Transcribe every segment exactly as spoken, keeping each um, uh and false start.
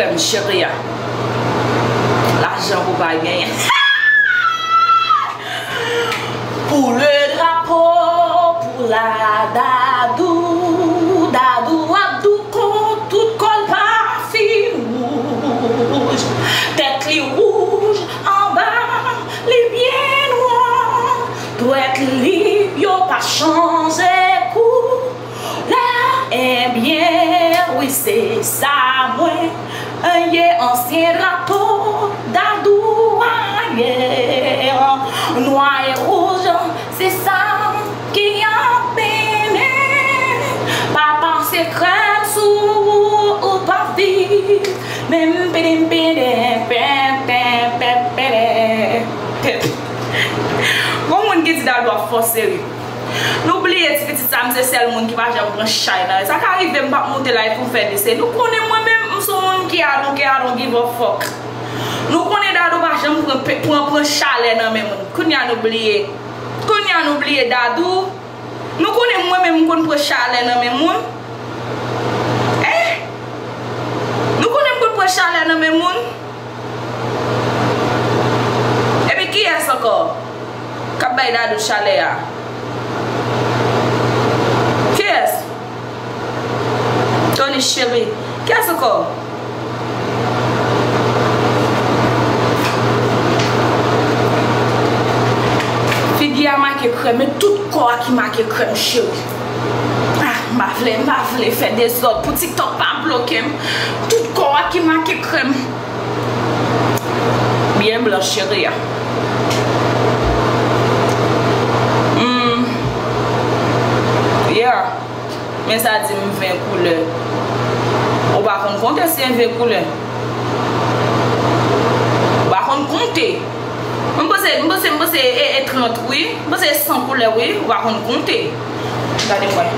Frè m cheri a. Lajan pou pa genyen. Pou le drapo, pou la Dadou, Dadou ap douko, tout kò l pa fin wouj. Tèt li wouj, anba li byen nwa. Dwèt li yo pa chanje kou. La, ebyen, wi, se sa mwen ye, ansyen drapo Dadou a ye. Nwa e wouj, se sa ki ap mennen. Pa pase krèm sou ou, ou p ap viv. Menm pidim pidim, pèm, pèm, pèm, pèm. Gon moun ki di Dadou ap fò seri. Nou bliye ti pitit sa, m se sèl moun ki pa janm pran chay nan. Sa ka rive m p ap moute live pou m fè dese. Nou konnen mwen menm, m se yon moun ki I don't care, I don't give a fuck. Nou konnen Dadou pa janm pran, pran, pran chalè nan men moun. Kounye a nou bliye. Kounye a nou bliye Dadou. Nou konnen mwen menm m konn pran chalè nan men moun. Eh? Nou konnen m konn pran chalè nan men moun. Epi kiyès ankò k ap bay Dadou chalè a? Kiyès? Tony cheri. Kiyès ankò? Figi a make krèm, men tout kò a ki make krèm, cheri. Ah, m pa vle, m pa vle fè dezòd pou TikTok pa bloke m. Tout kò a ki make krèm. Byen blan, cheri a. Hmm. Yeah. Men sa di m ven koulè. Ou pa konn konte si e ven koulè. Ou pa konn konte. M panse, m panse, m panse e, e trant, wi. M panse e san koulè, wi. Ou pa konn konte. Gade mwen.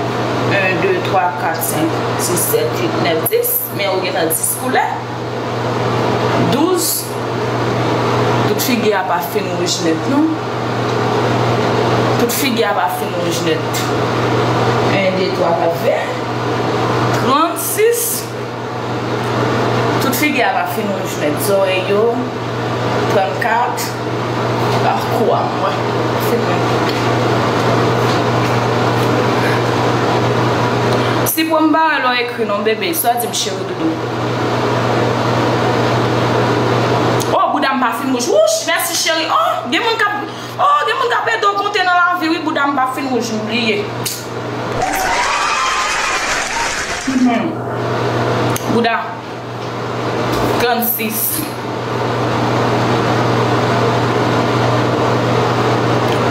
En, de, twa, kat, senk, sis, sèt, uit, nèf, dis. Men ou gentan dis koulè. Douz. Tout figi a pa fin wouj nèt, non. Tout figi a pa fin wouj nèt. En, de, twa, kat, ven. Trannsis. Tout figi a pa fin wouj nèt. Zòrèy yo, trannkat. Ah, kou a mwen. Filme. Si pou m pa wè lè w ekri non, bebe, sa di m cheri doudou. Oh, bouda m pa fin wouj. Wouch, mèsi cheri. Oh, gen moun k ap, oh, gen moun k ap ede w konte nan lavi, wi, bouda m pa fin wouj, m bliye. Mhm. Bouda. Trannsis.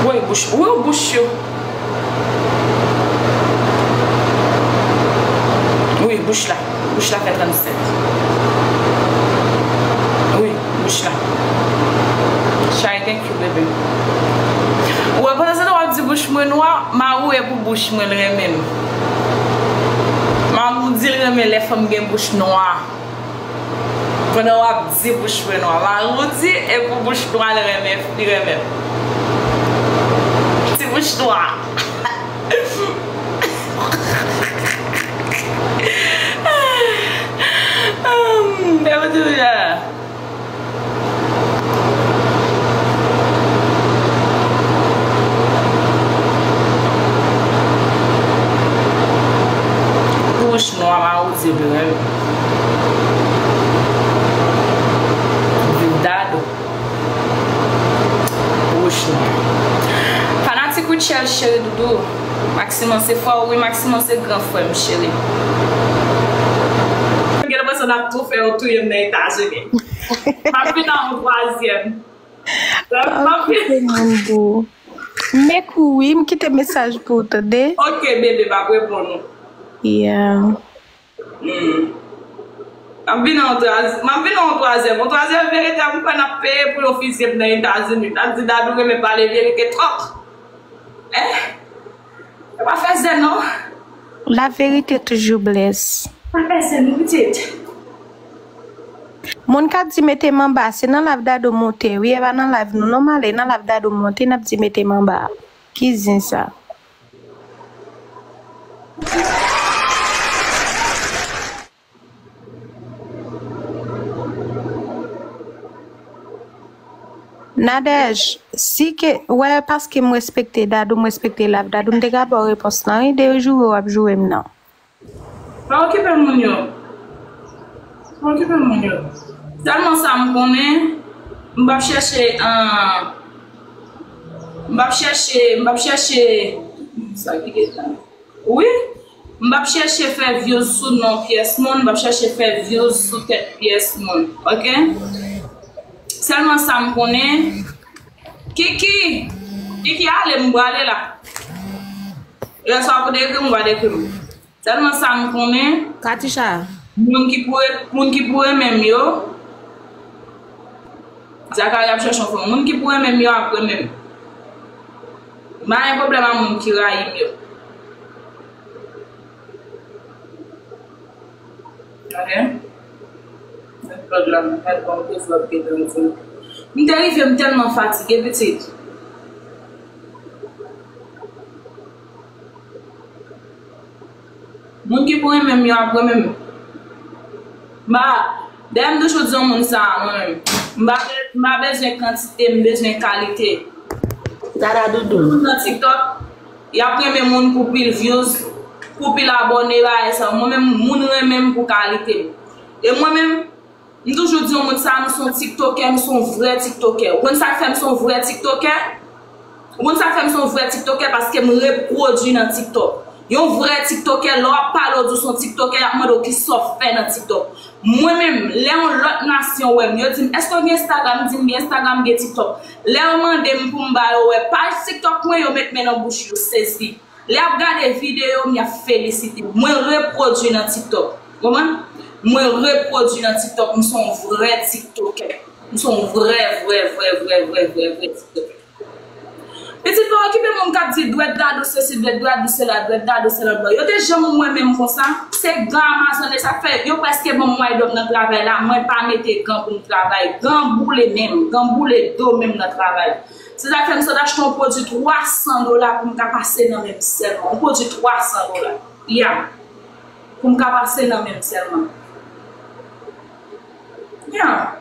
Wi, bouch, wi, bouch yo. Wi, bouch la. Bouch la fè trannsèt. Wi, bouch la. Chay, thank you, bebe. Ou wè, pandan se tan w ap di bouch mwen nwa, Marou e pou bouch mwen l renmen m. Marou di l renmen lè fanm gen bouch nwa. Pandan w ap di bouch mwen nwa, Marou di e pou bouch nwa l renmen, li renmen m. Ti bouch nwa. Hum, e pou di bouch nwa. Wouch nwa, Marou di li renmen. Viv Dadou. Wouch nwa. Fanatik Rutshelle cheri doudou. Maximan se fò, wi, Maximan se gran frè m cheri. Gen enpresion n ap tou fè yo touye m nan Etazini. M ap vin nan yon twazyèm. M ap vin. Kite moun bou. M ekri w wi, m kite mesaj pou w tande. Ok, bebe, m ap reponn ou. Yeah. Hmm. M ap vin nan yon twazyèm. M ap vin nan yon twazyèm. Yon twazyèm verite, m kwè n ap peye pou yo fizye m nan Etazini. N ap di Dadou renmen pale verite twòp. Eh? Yo pa fè zen, non. La vérité toujours blesse. Pa fè zen, non, pitit. Moun k ap di mete m anba, se nan live Dadou moute, wi, e pa nan live nou, non, m ale, nan live Dadou moute, n ap di mete m anba. Ki zen sa? Nadège, si ke, wè, paske m respekte Dadou, m respekte live Dadou, m te ka ba w repons lan, wi, de joure w ap joure m nan. Pa okipe moun yo. Pa okipe moun yo. Sèlman sa m konnen, m p ap chèche, ah, m p ap chèche, m p ap chèche, sa ki gentan. Wi, m p ap chèche fè views sou non pyès moun, m p ap chèche fè views sou tèt pyès moun, oke? Sèlman sa m konnen, Kiki, Kiki ale, m prale la. Lè sa w pou te ekri m, w a te ekri m. Sèlman sa m konnen, Katisha, moun ki pou re-, moun ki pou renmen m yo, Zakari ap chèche yon fanm. Moun ki pou renmen m yo ap renmen m. M pa gen pwoblèm ak moun ki rayi m yo. Ok? Mèt Claude la, mèt bon, ke Claude ki te di. M te rive, m tèlman fatige, pitit. Moun ki pou renmen m yo ap renmen m. M pa, dayè m toujou di yon moun sa, mwen menm. M pa, m pa bezwen kantite, m bezwen kalite. Dada doudou. Moun nan TikTok, y ap renmen moun pou pil views, pou pil abòne, bagay sa. Mwen menm, moun renmen m pou kalite m. E mwen menm, M toujou di yon moun sa, m se yon tiktokè, m se yon vrè tiktokè. Ou konn sa k fè m se yon vrè tiktokè? Ou konn sa k fè m se yon vrè tiktokè? Paske m repwodui nan TikTok. Yon vrè tiktokè, lè w ap pale, w di w se yon tiktokè, y ap mande w kisa w fè nan TikTok. Mwen menm, lè yon lòt nasyon wè m, yo di m, èske w gen Instagram? M di m gen Instagram, m gen TikTok. Lè yo mande m pou m ba yo wè paj TikTok mwen, yo met men nan bouch yo, sezi. Lè y ap gade videyo m, y ap felisite m. Mwen repwodui nan TikTok. Konprann? Mwen repwodui nan TikTok. M se yon vrè tiktokè. M se yon vrè, vrè, vrè, vrè, vrè, vrè, vrè tiktokè. Pitit pa okipe moun k ap di dwèt Dadou sesi, dwèt Dadou sela, dwèt Dadou sela. Yo te janm wè menm konsa. Se gan Amazon, e sa fè yo prèske ban m wide up nan travay la. Mwen pa mete gan pou m travay. Gan boule menm. Gan boule do menm nan travay. Se sa k fè m sot achte yon pwodui twa san dola pou m ka pase nan men m sèlman. Yon pwodui twa san dola. Ya. Pou m ka pase nan men m sèlman. Ya.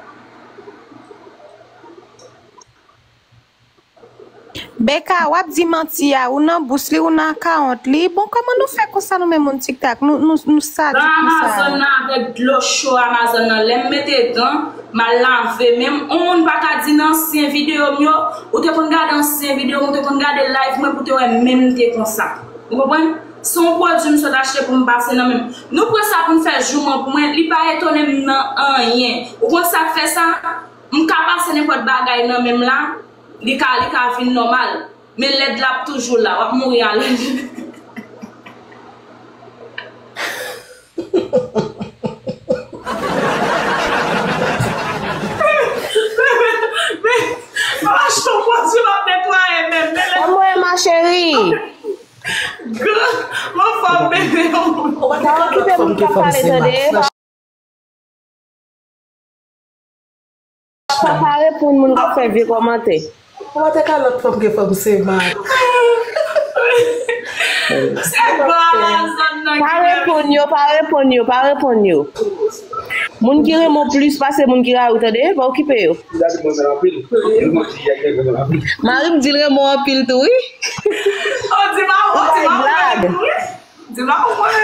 Beka, w ap di manti a, ou nan bous li, ou nan akawont li. Bon, kòman nou fè konsa nou menm moun TikTok? Nou, nou, nou sadik konsa. Amazon nan avèk dlo cho Amazon nan. Lè m mete gan, m al lave men m. On moun pa ka di nan ansyen videyo m yo, ou te konn gade ansyen videyo m, ou te konn gade live mwen pou te wè men m te konsa. Ou konprann? Se yon pwodui m sot achte pou m pase nan men m. Nou pran sa pou n fè jouman pou mwen, li pa etone m nan anyen. Ou konn sa k fè sa? M ka pase nenpòt bagay nan men m la, li ka, li ka vin nòmal. Men lèd la ap toujou la, w ap mouri a lèd. Men, men, m ap achte yon pwodui m ap netwaye men m, men lèd. Anmwey, ma chérie. Gran, m anfòm bebe. Pa okipe moun k ap pale, tande. Pa, pa reponn moun k ap fè vye kòmantè. Kòmantè kalòt fanm gen fanm se mal. Se bò a zòn nan. Pa reponn yo, pa reponn yo, pa reponn yo. Moun ki renmen w plis pase moun ki rayi w, tande, pa okipe yo. Mari m di l renmen w anpil tou, wi. O, di ma, o, di ma, wi. Di ma ou mwen.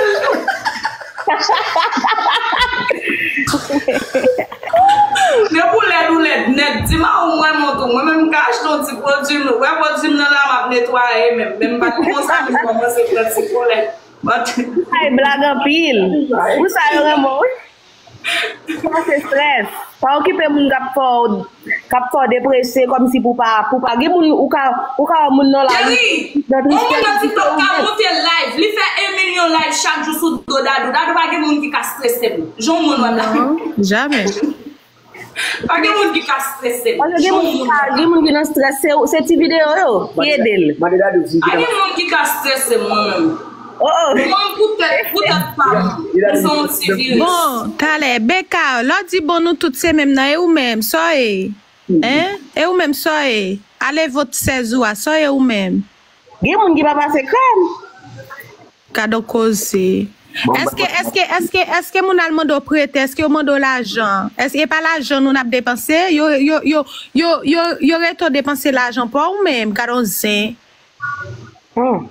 Depi w lèd, ou lèd nèt. Di ma ou mwen mwen tou. Mwen menm m ka achte yon ti pwodui m. Ou wè pwodui m nan la m ap netwaye menm. Men m pa t konsa m kòmanse pran ti kolè. Ay, blag anpil. Pou sa yo renmen w, wi. Sa se strès. Pa okipe moun k ap fè w, k ap fè w deprese kòmsi pou pa, pou pa. Gen moun ou ka, ou ka wè moun nan lari, nan tristès, nan TikTok ka monte live, li fè en milyon live chak jou sou do Dadou. Dadou pa gen moun ki ka strese l. Jan w moun wè m la. Jamè. Pa gen moun ki ka strese l. Paske gen moun ki ka, gen moun ki nan strès, se, se ti videyo yo ki ede l. Pa gen moun ki ka strese m, mwen menm. Oh, oh. Mwen, poutèt, poutèt pa m, m se yon ti viris. Bon, talè, Beka, lè w di bon, nou tout se menm nan, e ou menm, sa w ye? Hein? E ou menm, sa w ye? Ale vòt sèz ou a, sa w ye ou menm? Gen moun ki pa pase krèm. Gad on koze. Èske, èske, èske, èske moun al mande w prete? Èske yo mande w lajan? Èske e pa lajan nou n ap depanse? Yo, yo, yo, yo, yo, yo rete w depanse lajan pa w menm. Gad on zen. Hmm.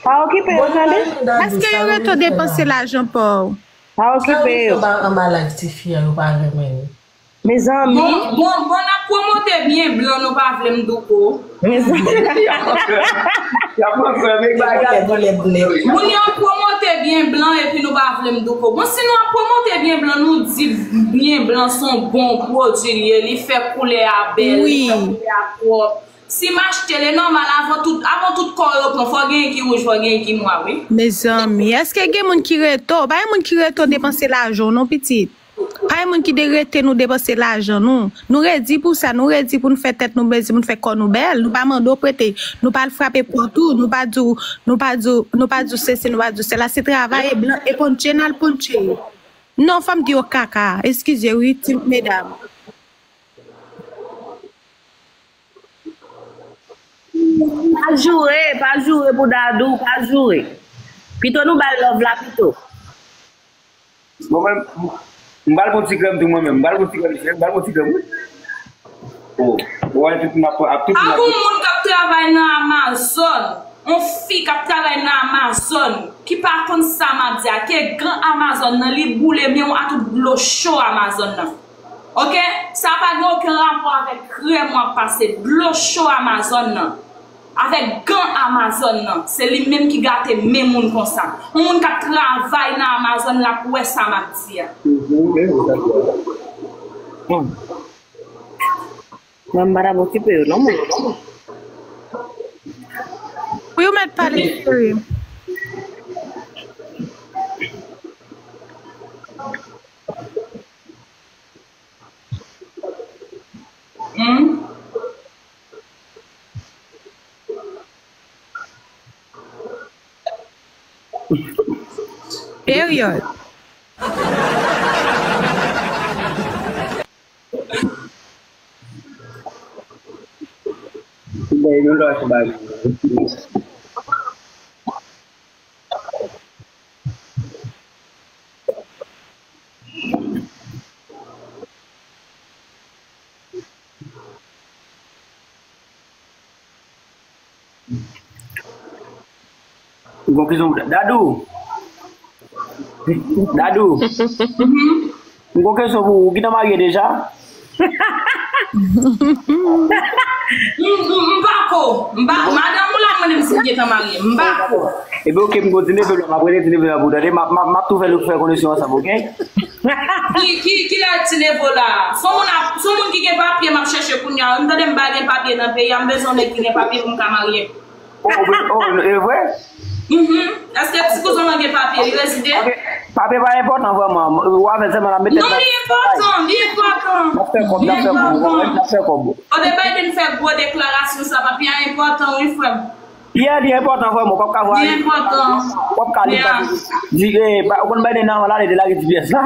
Pa okipe yo, tande. Èske yo rete w depanse lajan pa w? Pa okipe yo. Anba, anba live ti fi a, yo pa renmen. Mezanmi. Bon, bon, bon, n ap pwomote byen blan, nou pa vle m douko. Mezanmi. Y ap pran frè, men bagay. Moun yo ap pwomote byen blan epi nou pa vle m douko. Bon, si nou ap pwomote byen blan, nou di byen blan se yon bon pwodui li ye, li fè koulè a bèl, li fè koulè a pwòp. Si m achte l, e nòmal, avan tout, avan tout kò yo pran, fò gen ki wouj, fò gen ki nwa, wi. Mezanmi, èske gen moun ki rete w? Pa gen moun ki rete w depanse lajan w non, pitit. Pa gen moun ki de rete nou depanse lajan nou. Nou redi pou sa, nou redi pou n fè tèt nou plezi, pou n fè kò nou bèl. Nou pa mande w prete, nou pa al frape pòt ou, nou pa di w, nou pa di w, nou pa di w sesi, nou pa di w sela. Se travay e blan e ponche n al ponche. Non, fò m di yo kaka. Eskize wi, ti medam. Pa joure, pa joure pou Dadou, pa joure. Pito nou bay love la pito. Bon, mwen, m pral pran ti krèm tou mwen menm. M pral pran ti krèm, m pral pran ti krèm, wi. Oh, wè, tout moun ap, ap, tout moun Ak ap. Yon moun k ap travay nan Amazon, yon fi k ap travay nan Amazon, ki pa konn sa m ap di a, ke gan Amazon nan, li boule men w a tout dlo cho Amazon nan. Oke? Sa pa gen okenn rapò avèk krèm w ap pase. Dlo cho Amazon nan. Avèk gan Amazon nan. Se li menm ki gate men moun konsa. Yon moun k ap travay nan Amazon l ap wè sa m ap di a. Mwen m pa t ap okipe yo non mwen. Wi, ou mèt pale, cheri. Hmm? Peryòd. Bay nou lòt bagay. Ou gon kesyon pou Dadou? Dadou. M gon kesyon pou ou. Ou gentan marye deja? M, m, m pa ko. M pa, madanm ou la mande m si m gentan marye. M pa ko. Ebyen, oke, m gon ti neve la, m ap rele ti neve la pou ou tande. M ap, m ap, m ap tou fè nou fè koneksyon ansanm, oke? Ki, ki, ki lè ti neve la? Se yon moun ap, se yon moun ki gen papye m ap chèche kounye a. M tande m pa gen papye nan peyi a, m bezwen yon nèg ki gen papye pou m ka marye. Oh, oh, oh, e vre? Mhm. Èske ti kouzen w lan gen papye? Li rezide? Ok. Papye pa enpòtan vrèman. Ou avè l sèlman l ap mete. Non, li enpòtan, li enpòtan. N ap fè kòb, n ap fè kòb, n ap fè kòb. Kote Biden fè gwo deklarasyon sa, papye a enpòtan, wi, frè m. Yeah, li enpòtan vrèman. W ap ka vwayaje. Li enpòtan. W ap ka li. Yeah. Di, eh, ba, ou konn Biden nan, l ale de lage G P S la.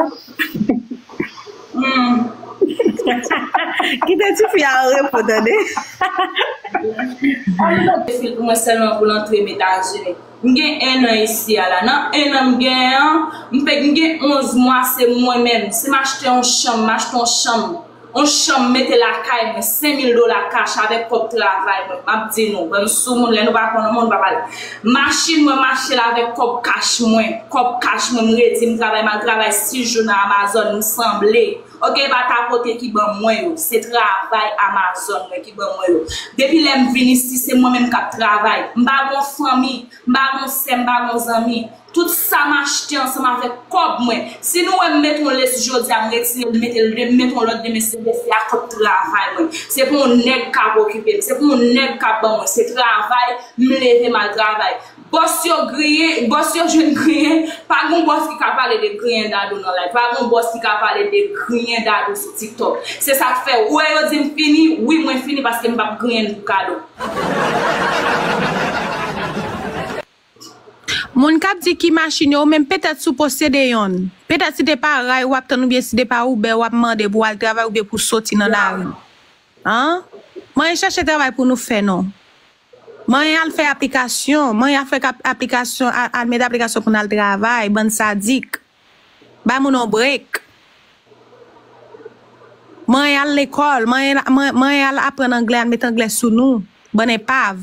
Hmm. Kite tifi a an repo, tande. Fil pou mwen sèlman pou l antre m Etazini. M gen en an isi a la. Nan en an m gen an, m pe, m gen onz mwa, se mwen menm. Si m achte yon chanm, m achte yon chanm. Yon chanm, m mete lakay mwen, senk mil dola kach avèk kòb travay mwen. M ap di nou, ban m sou moun, lè nou pa konn moun, nou pa pale. Machin mwen, m achte l avèk kòb kach mwen. Kòb kach mwen, m redi, m travay, m al travay sis jou nan Amazon, m sanble. Ok, e pa tapote ki ban mwen yo. Se travay Amazon mwen ki ban mwen yo. Depi lè m vin isi, se mwen menm k ap travay. M pa gon fanmi, m pa gon sè, m pa gon zanmi. Tout sa m achte ansanm avèk kòb mwen. Si nou wè m mete yon lesi jodi a, m retire l, m mete l de, m mete yon lòt demen, se, se a kòb travay mwen. Se pa yon nèg k ap okipe m, se pa yon nèg k ap ban mwen. Se travay, m leve m al travay. Bòs yo griyen, bòs yo jwenn griyen, pa gon bòs ki ka pale de griyen Dadou nan live, pa gon bòs ki ka pale de griyen Dadou sou TikTok. Se sa k fè, ou wè yo di m fini, wi mwen fini paske m p ap griyen pou kado. Moun k ap di ki machin yo, ou menm petèt si w posede yonn. Petèt si te pa ray w ap tann oubyen si te pa Uber w ap mande pou w al travay oubyen pou w soti nan lari. An? Mwen chèche travay pou nou fè non. Manyen al fè aplikasyon, manyen al fè kap- aplikasyon, al, al met aplikasyon pou n al travay, bann sadik. Bay moun yon break. Manyen al lekòl, manyen, manyen, manyen al aprann anglè, al met anglè sou nou. Bann enpav.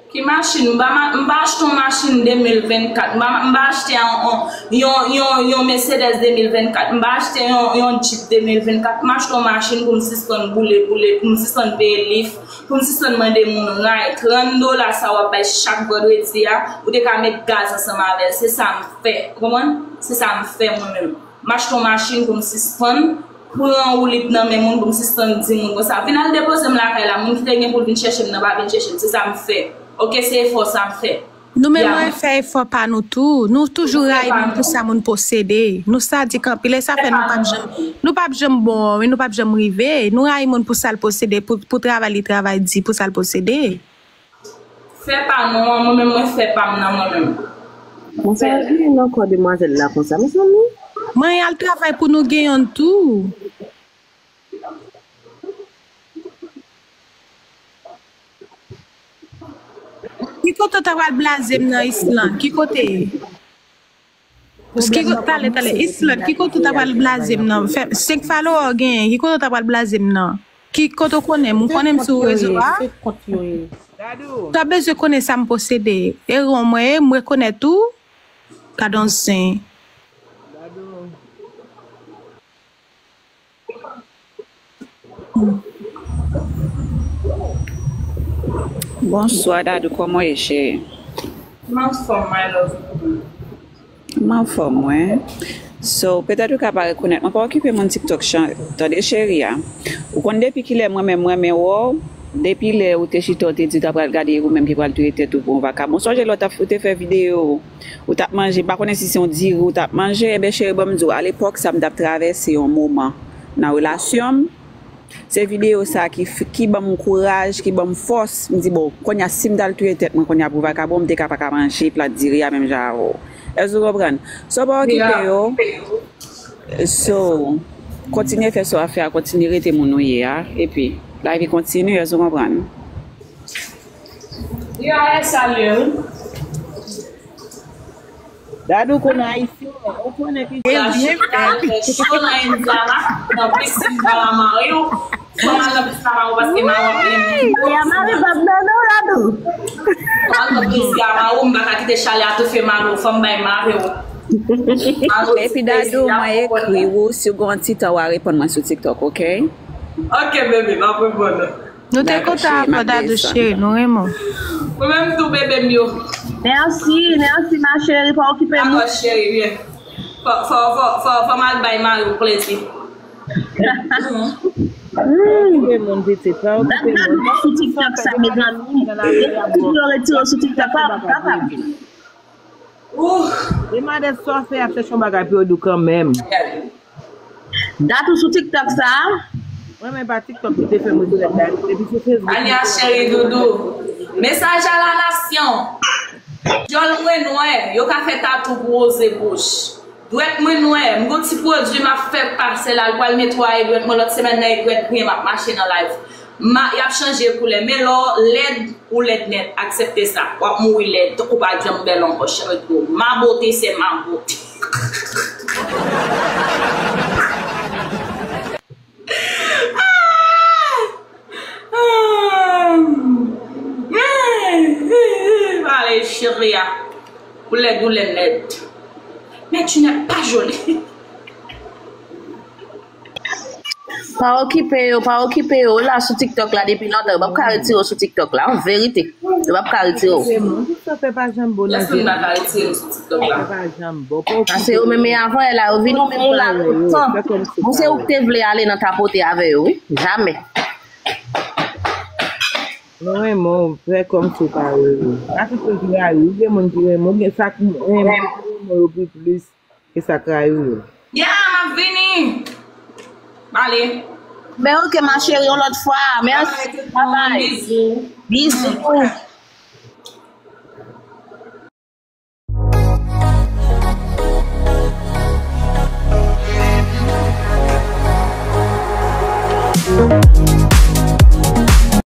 Ki machin? M pa, ma- m pa achte yon machin de mil vennkat. M pa, m pa achte yon, yon, yon, yon, yon Mercedes de mil vennkat. M pa achte yon, yon Jeep de mil vennkat. M achte yon machin pou m sispann boule, boule, pou m sispann peye lif, pou m sispann mande moun ray. Trant dola sa w ap bay chak vandredi a, ou te ka met gaz ansanm avè l. Se sa m fè. Ou konprann? Se sa m fè mwen menm. M achte yon machin pou m sispann pran woulib nan men moun, pou m sispann di moun konsa. Vin al depoze m lakay la, moun ki te gen pou l vin chèche m nan pa vin chèche m. Se sa m fè. Oke, se efò sa m fè. Nou menm nou fè efò pa nou tou. Nou toujou rayi moun pou sa moun posede. Nou sadik anpil, e sa fè nou p ap janm, nou p ap janm bon, wi, nou p ap janm rive. Nou rayi moun pou sa l posede, pou, pou travay li travay di, pou sa l posede. Fè pa nou an, mwen menm mwen fè pa m nan mwen menm. Bon, sa gen ankò demwazèl la konsa, mezanmi. Manyen al travay pou nou gen yonn tou. Ki kote w ta pral blaze m nan, Islan? Ki kote? Ki kote, talè, talè, Islan, ki kote w ta pral blaze m nan? Fè senk follower w genyen, ki kote w ta pral blaze m nan? Ki kote w konnen m? Ou konnen m sou rezo a? Ou ta bezwen konnen sa m posede. Eron mwen ye, m rekonèt ou. Gad yon zen. Bonswa Dadou, kòman w ye cheri? M anfòm my love. M anfòm mwen. So, petèt ou ka pa rekonèt mwen, pa okipe moun TikTok chan, tande cheri a. Ou konn depi kilè mwen menm mwen renmen wè w, depi lè ou te chita ou te di w ta pral gade ou menm ki pral touye tèt ou pou yon vakabon. Sonje lè ou t ap ou te fè videyo ou t ap manje, m pa konnen si se yon diri ou t ap manje, enben cheri ban m di w, alepòk sa m t ap travèse yon moman nan relasyon m. Se videyo sa ki, ki ban m kouraj, ki ban m fòs. M di, bon, kounye a, si m t al touye tèt mwen kounye a pou vakabon, m te ka pa ka manje plat diri a menm jan avè w. Èske w konprann? So, pa okipe yo. So, kontinye fè sa w ap fè a, kontinye rete moun ou ye a. Epi, lavi kontinye, èske w konprann? Yo, a salye, wi. Dadou konn ayisyen, ou konnen ki Yo, chita al fè cho nan Indiana, nan pisin Malamari w. Fò m al nan pisin Malamari w paske Malamari ap renmen. Malamari p ap bè non, Dadou. Fò m al nan pisin Malamari w, m pa ka kite chalè a toufe Malamari w, fò m bay Malamari w. Epi Dadou, mwen ekri w, si w gen yon ti tan, w a reponn mwen sou TikTok, oke? Oke, bebe, m ap reponn ou. Nou te kontan avè w, Dadou cheri, nou renmen w. Ou menm tou, bebe m yo. Mèsi, mèsi, ma chérie, pa okipe nou. Dakò, cheri, byen. Fò, fò, fò, fò, fò m al bay mari w plezi. Okipe moun pitit, pa okipe moun. Sou TikTok sa, mezanmi. Depi yo retire w sou TikTok, pa kapab. Ouh! E madès sa w fè a chèche yon bagay pou yo di w kanmenm. Dat ou sou TikTok sa? Mwen menm pa TikTok ki te fè mwen dirèk la, epi se Facebook. Ania cheri doudou. Mesaj a la nasyon. Dyòl mwen nwè, yo ka fè tatou pou woze bouch. Dwèt mwen nwè, m gon ti pwodui m ap fè pase la, l pral netwaye dwèt mwen lòt semèn nan, e dwèt griyen m ap mache nan live. Ma, y ap chanje koulè, men lè w lèd, ou lèd nèt, aksepte sa. W ap mouri lèd, tankou w pa janm bèl ankò, cheri doudou. Ma beauté, c'est ma beauté. Pale cheri a. Ou lèd, ou lèd, lèd. Mais tu n'es pas jolie. Pa okipe yo, pa okipe yo. Ou la sou TikTok la depi lontan. Yo p ap ka retire w sou TikTok la, an verite. Yo p ap ka retire w. Se moun ki sa fè pa janm bon nan Yasmin pa ka retire m sou TikTok la. Fè pa janm bon. Pa Paske yo menm avan la, yo vin ou menm ou la lontan. Bon, se ou ki te vle ale nan tapote avè yo, wi. Jamè. Mwen renmen w, fè kòmsi w pa renmen. Pa tout moun ki rayi w. Gen moun ki renmen w, gen sa ki renmen w, renmen yo pi plis ke sa k rayi w yo. Ya, m ap vini. Bale. Ben oke, ma chérie, yon lòt fwa. Mèsi. Babay. Bizou.